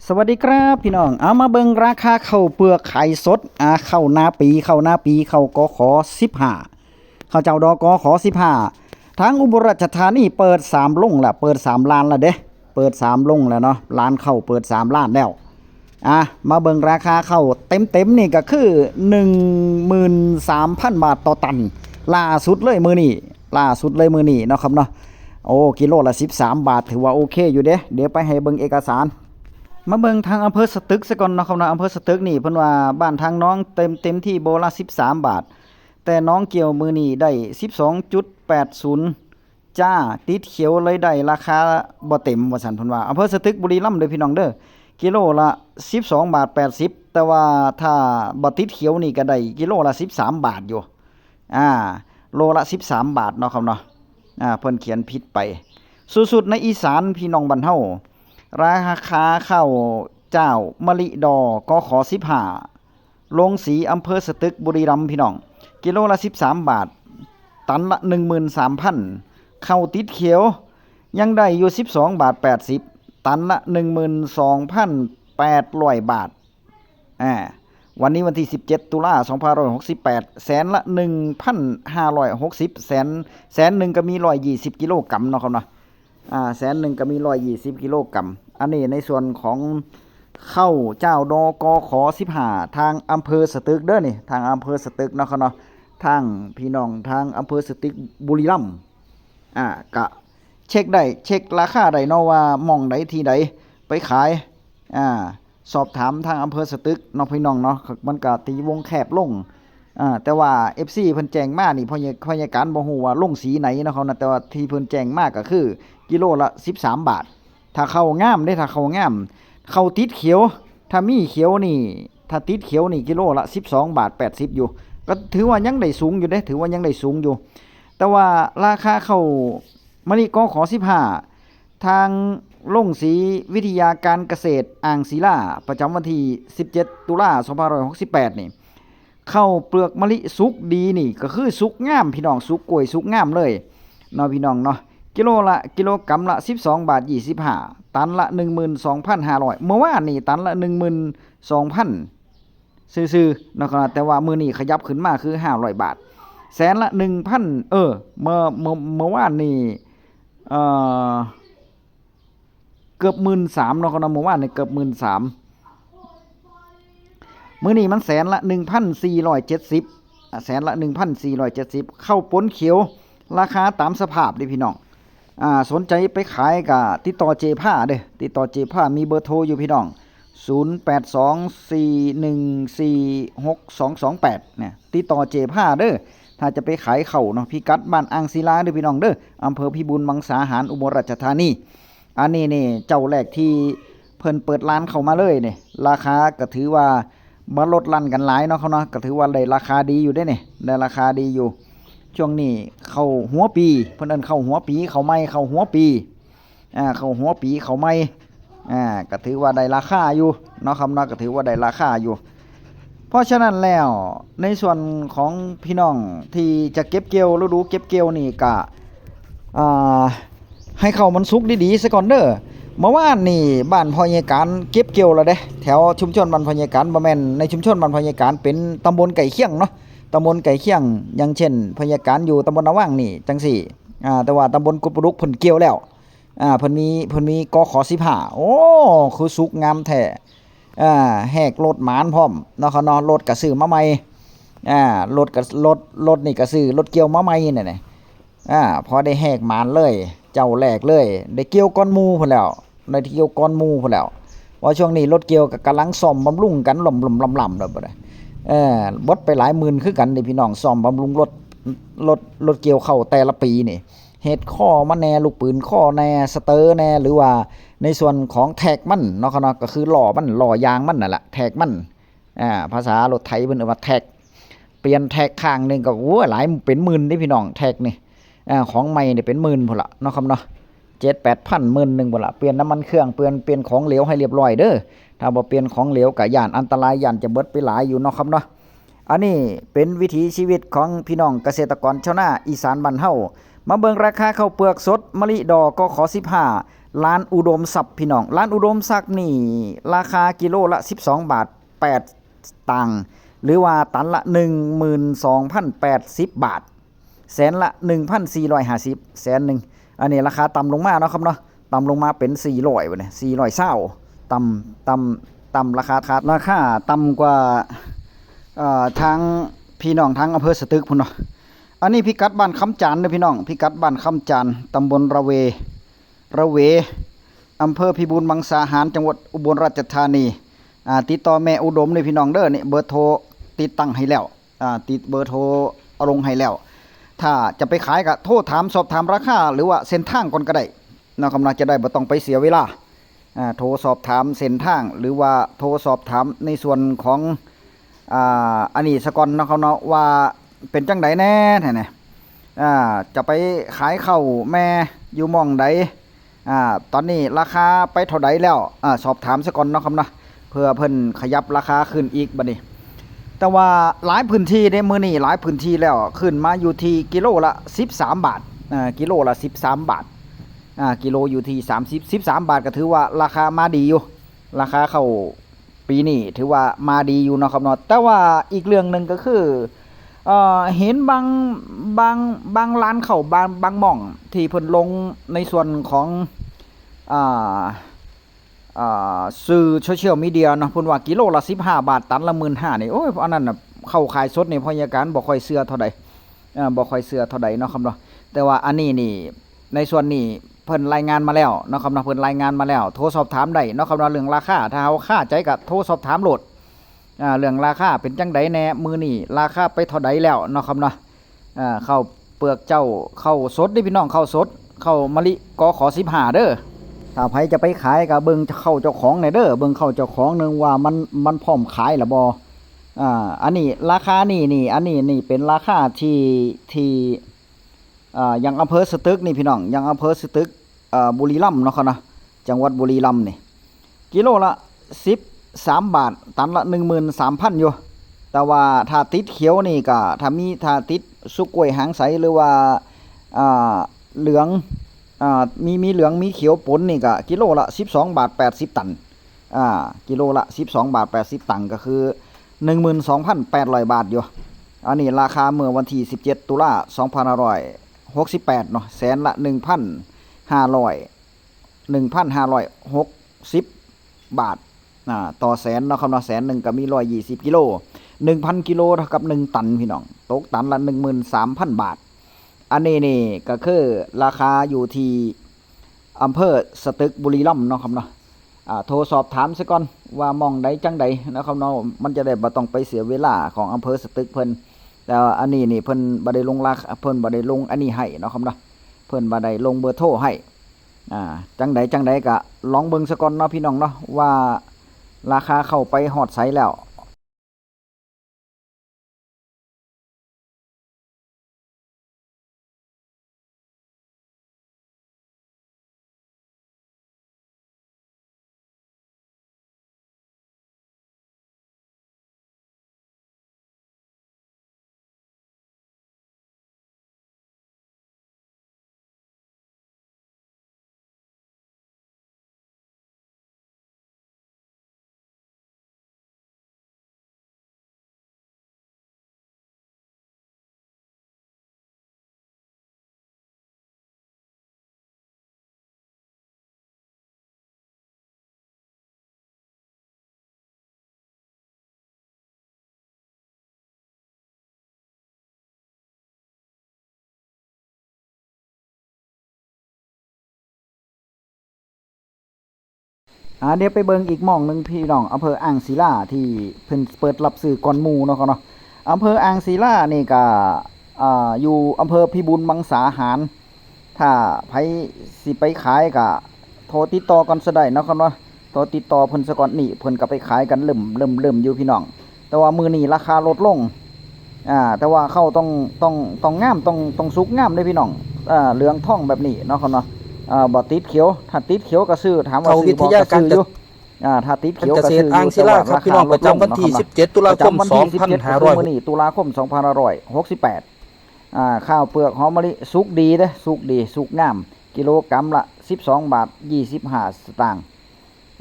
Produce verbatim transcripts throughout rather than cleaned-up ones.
สวัสดีครับพี่น้อง เอามาเบิ่งราคาข้าวเปลือกขายสด อ่า ข้าวนาปี ข้าวนาปี ข้าว กข สิบห้า ข้าวเจ้า ดกข สิบห้า ทางอุบลราชธานีเปิดสามโรงละ เปิดสามร้านละเด้ เปิดสามโรงแล้วเนาะ ร้านข้าวเปิดสามร้านแล้ว อ่ะ มาเบิ่งราคาข้าวเต็มๆนี่ก็คือ หนึ่งหมื่นสามพันบาทต่อตัน ล่าสุดเลยมื้อนี้ ล่าสุดเลยมื้อนี้เนาะครับเนาะ โอ้ กิโลละสิบสามบาท ถือว่าโอเคอยู่เด้ เดี๋ยวไปให้เบิ่งเอกสาร มาเบิ่งทางอำเภอสตึกซะก่อนเนาะครับเนาะ อำเภอสตึกนี่เพิ่นว่าบ้านทางน้องเต็ม เต็มที่โลละสิบสามบาท แต่น้องเกี่ยวมื้อนี้ได้สิบสองจุดแปดศูนย์จ้า ติดเขียวเลยได้ราคาบ่เต็มว่าซั่นเพิ่นว่า อำเภอสตึกบุรีรัมย์เด้อพี่น้องเด้อ กิโลละสิบสองบาทแปดสิบ แต่ว่าถ้าบ่ติดเขียวนี่ก็ได้กิโลละสิบสามบาทอยู่ อ่า โลละสิบสามบาทเนาะครับเนาะ อ่า เพิ่นเขียนผิดไป สุดๆในอีสานพี่น้องบ้านเฮา ราคาข้าวเจ้ามะลิ ดกข สิบห้า โรงสีอำเภอสตึกบุรีรัมย์พี่น้อง กิโลละสิบสามบาท ตันละหนึ่งหมื่นสามพัน ข้าวติดเขียว ยังได้อยู่สิบสองบาทแปดสิบ ตันละหนึ่งหมื่นสองพันแปดร้อยบาท อ่า วันนี้วันที่สิบเจ็ดตุลาสองพันห้าร้อยหกสิบแปด แสนละหนึ่งพันห้าร้อยหกสิบ แสน แสนหนึ่งก็มีร้อยยี่สิบกิโลกรัมเนาะครับเนาะ อ่า แสนหนึ่งก็มีร้อยยี่สิบกิโลกรัม อันนี้ในส่วนของข้าวเจ้า ดกข สิบห้า ทางอำเภอสตึกเด้อนี่ ทางอำเภอสตึกเนาะครับเนาะ ทางพี่น้องทางอำเภอสตึกบุรีรัมย์ อ่า ก็เช็คได้ เช็คราคาได้เนาะว่าหม่องใดที่ใดไปขาย อ่า สอบถามทางอำเภอสตึกเนาะพี่น้องเนาะ มันก็ตีวงแคบลง อ่า แต่ว่า เอฟซี เพิ่นแจ้งมานี่ พยา พยาการบ่ฮู้ว่าลงสีไหนเนาะเขานะ แต่ว่าที่เพิ่นแจ้งมาก็คือกิโลละสิบสามบาท ถ้าข้าวงามเด้ ถ้าข้าวงาม ข้าวติดเขียว ถ้ามีเขียวนี่ ถ้าติดเขียวนี่กิโลละสิบสองบาทแปดสิบอยู่ ก็ถือว่ายังได้สูงอยู่เด้ ถือว่ายังได้สูงอยู่ แต่ว่าราคาข้าวมะลิ กข สิบห้า ทางโรงสีวิทยาการเกษตรอ่างศิลา ประจำวันที่สิบเจ็ดตุลาสองพันห้าร้อยหกสิบแปดนี่ ข้าวเปลือกมะลิสุกดีนี่ ก็คือสุกงามพี่น้อง สุกกล้วยสุกงามเลยเนาะพี่น้องเนาะ กิโลละ กิโลกรัมละสิบสองบาทยี่สิบห้า ตันละหนึ่งหมื่นสองพันห้าร้อย เมื่อวานนี่ตันละหนึ่งหมื่นสองพันซื่อๆนะครับ แต่ว่ามื้อนี้ขยับขึ้นมาคือห้าร้อยบาท แสนละหนึ่งพัน เออ เมื่อ เมื่อ เมื่อวานนี่ เอ่อ เกือบหมื่นสามเนาะครับเนาะ เมื่อวานนี่เกือบหมื่นสาม มื้อนี้มันแสนละหนึ่งพันสี่ร้อยเจ็ดสิบ อ่า แสนละหนึ่งพันสี่ร้อยเจ็ดสิบ ข้าวปนเขียว ราคาตามสภาพเด้พี่น้อง อ่า สนใจไปขายก็ติดต่อเจผ้าเด้อ ติดต่อเจผ้า มีเบอร์โทรอยู่พี่น้อง ศูนย์แปดสอง สี่หนึ่งสี่ หกสองสองแปด เนี่ย ติดต่อเจผ้าเด้อ ถ้าจะไปขายข้าวเนาะ พิกัดบ้านอ่างศิลาเด้อพี่น้องเด้อ อำเภอพิบูลมังสาหาร อุบลราชธานี อันนี้นี่เจ้าแรกที่เพิ่นเปิดร้านเข้ามาเลยนี่ ราคาก็ถือว่าบ่ลดลั่นกันหลายเนาะเขาเนาะ ก็ถือว่าได้ราคาดีอยู่เด้นี่ ได้ราคาดีอยู่ ช่วงนี้ข้าวหัวปี เพิ่นเอิ้นข้าวหัวปี ข้าวใหม่ ข้าวหัวปี อ่า ข้าวหัวปี ข้าวใหม่ อ่า ก็ถือว่าได้ราคาอยู่เนาะครับเนาะ ก็ถือว่าได้ราคาอยู่ เพราะฉะนั้นแล้วในส่วนของพี่น้องที่จะเก็บเกี่ยวฤดูเก็บเกี่ยวนี่ก็ อ่า ให้ข้าวมันสุกดีๆซะก่อนเด้อ เมื่อวานนี่บ้านพ่อใหญ่การเก็บเกี่ยวแล้วเด้ แถวชุมชนบ้านพ่อใหญ่การ บ่แม่นในชุมชนบ้านพ่อใหญ่การ เป็นตำบลใกล้เคียงเนาะ ตำบลใกล้เคียง อย่างเช่นพ่อใหญ่การอยู่ตำบลนาวังนี่จังซี่ อ่า แต่ว่าตำบลกุดปะดุกเพิ่นเกี่ยวแล้ว อ่า เพิ่นมี เพิ่นมี กข สิบห้า โอ้ คือสุกงามแท้ อ่า แหกรถหมานพร้อมเนาะครับเนาะ รถก็ซื้อมาใหม่ อ่า รถก็ รถ รถนี่ก็ซื้อรถเกี่ยวมาใหม่นี่แหละ อ่า พอได้แหกหมานเลย เจ้าแรกเลย ได้เกี่ยวก่อนหมู่พู้นแหล้ว ได้เกี่ยวก่อนหมู่พู้นแหล้ว ว่าช่วงนี้รถเกี่ยวก็กำลังซ่อมบำรุงกันล่มๆล่ำๆแล้วบัดนี้ เออ เบิดไปหลายหมื่นคือกันเด้พี่น้อง ซ่อมบำรุงรถ รถ รถเกี่ยวข้าวแต่ละปีนี่ เฮ็ดข้อมันแหน่ ลูกปืนข้อแหน่ สเตอร์แหน่ หรือว่าในส่วนของแท็กมันเนาะครับเนาะ ก็คือล้อมัน ล้อยางมันนั่นแหละ แท็กมัน อ่า ภาษารถไถเพิ่นเอิ้นว่าแท็ก เปลี่ยนแท็กข้างหนึ่งก็ โอ้ย หลายเป็นหมื่นเด้พี่น้อง แท็กนี่ อ่า ของใหม่นี่เป็นหมื่นพู้นละเนาะครับเนาะ เจ็ดแปดพัน หมื่นหนึ่งพู้นละ เปลี่ยนน้ำมันเครื่อง เปลี่ยน เปลี่ยนของเหลวให้เรียบร้อยเด้อ ถ้าบ่เปลี่ยนของเหลวก็ย้านอันตราย ย้านจะเบิดไปหลายอยู่เนาะครับเนาะ อันนี้เป็นวิถีชีวิตของพี่น้องเกษตรกรชาวนาอีสานบ้านเฮา มาเบิ่งราคาข้าวเปลือกสดมะลิดอก กข สิบห้า ร้านอุดมทรัพย์พี่น้อง ร้านอุดมทรัพย์นี่ราคากิโลละ สิบสอง บาท แปด สตางค์ หรือว่าตันละ หนึ่งหมื่นสองพันแปดสิบ บาท แสนละ หนึ่งพันสี่ร้อยห้าสิบ แสนหนึ่ง อันนี้ราคาต่ำลงมาเนาะครับเนาะ ต่ำลงมาเป็น สี่ร้อย บาทเนี่ย สี่ร้อยซาว ต่ำต่ำต่ำราคา ราคาต่ำกว่า เอ่อ ทางพี่น้องทางอำเภอสตึกพุ้นเนาะ อันนี้พิกัดบ้านคำจานเด้อพี่น้อง พิกัดบ้านคำจาน ตำบลระเว ระเว อำเภอพิบูลมังสาหาร จังหวัดอุบลราชธานี อ่า ติดต่อแม่อุดมเลยพี่น้องเด้อ นี่เบอร์โทรติดตั้งให้แล้ว อ่า ติดเบอร์โทรเอาลงให้แล้ว ถ้าจะไปขายก็โทรถามสอบถามราคา หรือว่าเส้นทางก่อนก็ได้นะครับเนาะ จะได้บ่ต้องไปเสียเวลา อ่า โทรสอบถามเส้นทาง หรือว่าโทรสอบถามในส่วนของ อ่า อันนี้ซะก่อนเนาะครับเนาะ ว่าเป็นจังใดแน่เนี่ย อ่า จะไปขายข้าวแม่อยู่หม่องใด อ่า ตอนนี้ราคาไปเท่าใดแล้ว อ่า สอบถามซะก่อนเนาะครับเนาะ เพื่อเพิ่นขยับราคาขึ้นอีกบัดนี้ แต่ว่าหลายพื้นที่ในมื้อนี้หลายพื้นที่แล้วขึ้นมาอยู่ที่กิโลละ สิบสาม บาท อ่า กิโลละ สิบสาม บาท อ่า กิโลอยู่ที่ สามสิบ สิบสาม บาท ก็ถือว่าราคามาดีอยู่ ราคาข้าวปีนี้ถือว่ามาดีอยู่เนาะครับเนาะ แต่ว่าอีกเรื่องหนึ่งก็คือ เอ่อ เห็นบาง บาง บางร้านข้าว บาง บางหม่องที่เพิ่นลงในส่วนของ อ่า อ่า สื่อโซเชียลมีเดียเนาะ เพิ่นว่ากิโลละ สิบห้า บาท ตันละ หมื่นห้า นี่ โอ้ย อันนั้นน่ะ ข้าวขายสดนี่พยาการบ่ค่อยเชื่อเท่าใด เอ่อ บ่ค่อยเชื่อเท่าใดเนาะครับเนาะ แต่ว่าอันนี้นี่ ในส่วนนี้เพิ่นรายงานมาแล้วเนาะครับเนาะ เพิ่นรายงานมาแล้ว โทรสอบถามได้เนาะครับเนาะ เรื่องราคา ถ้าเฮาคาใจก็โทรสอบถามโลด อ่า เรื่องราคาเป็นจังใดแน่ มื้อนี้ราคาไปเท่าใดแล้วเนาะครับเนาะ อ่า ข้าวเปลือกเจ้า ข้าวสดเด้อพี่น้อง ข้าวสด ข้าวมะลิ กข สิบห้า เด้อ ถ้าไผจะไปขายก็เบิ่งข้าวเจ้าของแหน่เด้อ เบิ่งข้าวเจ้าของหนึ่งว่ามัน มันพร้อมขายแล้วบ่ อ่า อันนี้ราคานี่ นี่ อันนี้นี่เป็นราคาที่ ที่ อ่า อย่างอำเภอสตึกนี่พี่น้อง อย่างอำเภอสตึก อ่า บุรีรัมย์เนาะครับเนาะ จังหวัดบุรีรัมย์นี่ กิโลละ สิบสาม บาท ตันละ หนึ่งหมื่นสามพัน อยู่ แต่ว่าถ้าติดเขียวนี่ก็ ถ้ามี ถ้าติดสุกล้วยหางใส หรือว่า อ่า เหลือง อ่า มี มีเหลือง มีเขียวปนนี่ก็ กิโลละ สิบสอง บาท แปดสิบ ตัน อ่า กิโลละ สิบสอง บาท แปดสิบ ตังค์ ก็คือ หนึ่งหมื่นสองพันแปดร้อย บาทอยู่ อันนี้ราคาเมื่อวันที่ สิบเจ็ด ตุลา สองพันห้าร้อยหกสิบแปด เนาะ แสนละ หนึ่งพันห้าร้อย หนึ่งพันห้าร้อยหกสิบ บาท อ่า ต่อแสนเนาะครับเนาะ แสนหนึ่งก็มี ร้อยยี่สิบ กิโล หนึ่งพัน กิโลเท่ากับ หนึ่ง ตันพี่น้อง ตกตันละ หนึ่งหมื่นสามพัน บาท อันนี้นี่ก็คือราคาอยู่ที่อำเภอสตึกบุรีรัมย์เนาะครับเนาะ อ่า โทรสอบถามซะก่อนว่าหม่องใดจังใดนะครับเนาะ มันจะได้บ่ต้องไปเสียเวลาของอำเภอสตึกเพิ่น แต่ว่าอันนี้นี่เพิ่นบ่ได้ลงราคา เพิ่นบ่ได้ลงอันนี้ให้เนาะครับเนาะ เพิ่นบ่ได้ลงเบอร์โทรให้ อ่า จังใดจังใดก็ลองเบิ่งซะก่อนเนาะพี่น้องเนาะ ว่าราคาเข้าไปฮอดไสแล้ว อ่า เดี๋ยวไปเบิ่งอีกหม่องหนึ่งพี่น้อง อำเภออ่างศิลาที่เพิ่นเปิดรับซื้อก่อนหมู่เนาะครับเนาะ อำเภออ่างศิลานี่ก็ อ่า อยู่อำเภอพิบูลมังสาหาร ถ้าไผสิไปขายก็โทรติดต่อก่อนซะได้เนาะครับเนาะ โทรติดต่อเพิ่นซะก่อน นี่เพิ่นก็ไปขายกันเริ่ม เริ่ม เริ่มอยู่พี่น้อง แต่ว่ามื้อนี้ราคาลดลง อ่า แต่ว่าข้าวต้อง ต้อง ต้องงาม ต้อง ต้องสุกงามเด้อพี่น้อง อ่า เหลืองทองแบบนี้เนาะครับเนาะ อ่า บ่ติดเขียว ถ้าติดเขียวก็ซื้อ ถามว่า เขา ซื้อบ่ วิทยา ก็ การ ซื้ออยู่ อ่า ถ้าติดเขียวก็ซื้ออยู่ เกษตรอ่างศิลาครับ แต่ว่า พี่น้อง ราคาลดลง ประจำวันที่ เนาะครับเนาะ สิบเจ็ด ตุลาคม ประจำวันที่ สิบเจ็ด สองพันห้าร้อย ก็คือมื้อนี้ ตุลาคม สองพันห้าร้อยหกสิบแปด อ่า ข้าวเปลือกหอมมะลิสุกดีเด้อ สุกดี สุกงาม กิโลกรัมละสิบสองบาทยี่สิบห้าสตางค์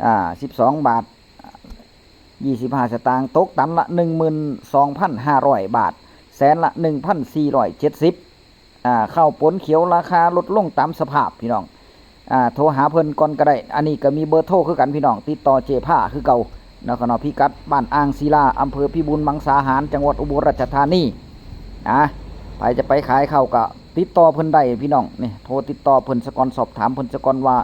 อ่า สิบสองบาทยี่สิบห้าสตางค์ ตกตันละหนึ่งหมื่นสองพันห้าร้อยบาท แสนละหนึ่งพันสี่ร้อยเจ็ดสิบ อ่า ข้าวปนเขียวราคาลดลงตามสภาพพี่น้อง อ่า โทรหาเพิ่นก่อนก็ได้ อันนี้ก็มีเบอร์โทรคือกันพี่น้อง ติดต่อเจ๊ผ้าคือเก่านะครับเนาะ พิกัดบ้านอ่างศิลา อำเภอพิบูลมังสาหาร จังหวัดอุบลราชธานี นะ ไผจะไปขายข้าวก็ติดต่อเพิ่นได้พี่น้อง นี่ โทรติดต่อเพิ่นซะก่อน สอบถามเพิ่นซะก่อนว่า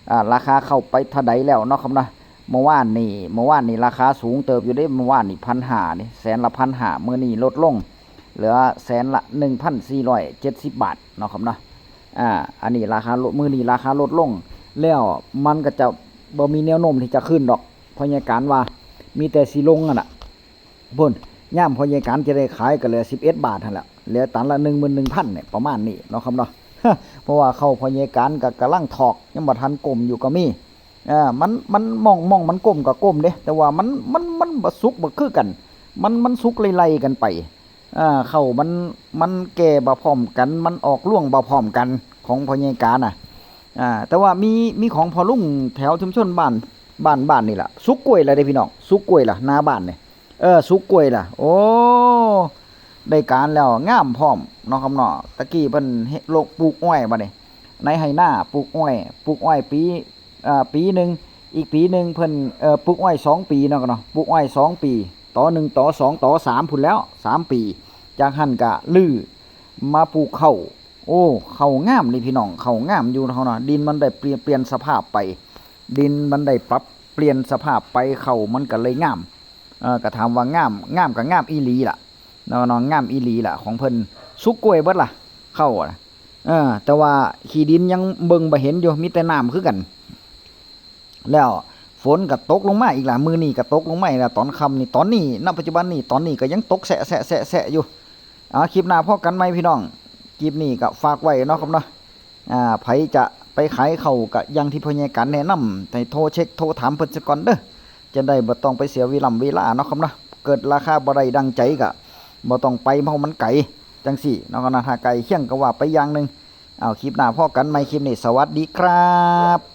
อ่า ราคาข้าวไปเท่าใดแล้วเนาะครับเนาะ เมื่อวานนี่ เมื่อวานนี่ราคาสูงเติบอยู่เด้ เมื่อวานนี่พันห้านี่ แสนละพันห้า มื้อนี้ลดลง เหลือแสนละหนึ่งพันสี่ร้อยเจ็ดสิบบาทเนาะครับเนาะ อ่า อันนี้ราคาลด มื้อนี้ราคาลดลง แล้วมันก็จะบ่มีแนวโน้มที่จะขึ้นดอก พ่อใหญ่การว่า มีแต่สิลงนั่นล่ะ พุ่น ยามพ่อใหญ่การจะได้ขายก็เหลือสิบเอ็ดบาทหั่นแหละ เหลือตันละหนึ่งหมื่นหนึ่งพันเนี่ย ประมาณนี้เนาะครับเนาะ เพราะว่าข้าวพ่อใหญ่การก็กำลังถอก ยังบ่ทันก้มอยู่ก็มี เออ มัน มันหม่อง หม่องมันก้มก็ก้มเด้ แต่ว่ามัน มัน มันบ่สุกบ่คือกัน มัน มันสุกไล่ๆกันไป อ่า ข้าวมัน มันแก่บ่พร้อมกัน มันออกรวงบ่พร้อมกัน ของพ่อใหญ่การน่ะ อ่า แต่ว่ามี มีของพ่อลุงแถวชุมชนบ้าน บ้าน บ้านนี่ล่ะ สุกกล้วยแล้วเด้พี่น้อง สุกกล้วยล่ะ หน้าบ้านนี่ เออ สุกกล้วยล่ะ โอ้ ได้การแล้ว งามพร้อมเนาะครับเนาะ ตะกี้เพิ่นเฮ็ด ลงปลูกอ้อยบัดนี้ ในไฮ่นาปลูกอ้อย ปลูกอ้อยปี อ่า ปีหนึ่ง อีกปีหนึ่งเพิ่น เอ่อ ปลูกอ้อยสองปีเนาะครับเนาะ ปลูกอ้อยสองปี ต่อหนึ่ง ต่อสอง ต่อสาม พู้นแล้ว สามปี จากหั่นก็รื้อมาปลูกข้าว โอ้ ข้าวงามนี่พี่น้อง ข้าวงามอยู่เนาะ ดินมันได้เปลี่ยน เปลี่ยนสภาพไป ดินมันได้ปรับเปลี่ยนสภาพไป ข้าวมันก็เลยงาม เอ่อ ก็ถามว่างาม งามก็งามอีหลีล่ะ เนาะ เนาะ งามอีหลีล่ะ ของเพิ่นสุกกล้วยเบิดล่ะ ข้าวน่ะ เออ แต่ว่าขี้ดินยังเบิ่งบ่เห็นอยู่ มีแต่น้ำคือกัน แล้วฝนก็ตกลงมาอีกล่ะ มื้อนี้ก็ตกลงมาอีกล่ะ ตอนค่ำนี่ ตอนนี้ ณ ปัจจุบันนี่ ตอนนี้ก็ยังตกแซะๆๆๆอยู่ เอา คลิปหน้าพ้อกันใหม่พี่น้อง คลิปนี้ก็ฝากไว้เนาะครับเนาะ อ่า ไผจะไปขายข้าวก็อย่างที่พ่อใหญ่การแนะนำ ให้โทรเช็ค โทรถามเพิ่นซะก่อนเด้อ จะได้บ่ต้องไปเสียเวลาเวลาเนาะครับเนาะ เกิดราคาบ่ได้ดังใจก็บ่ต้องไป เพราะมันไกล จังซี้เนาะครับเนาะ ถ้าใกล้เคียงก็ว่าไปอย่างหนึ่ง เอา คลิปหน้าพ้อกันใหม่ คลิปนี้สวัสดีครับ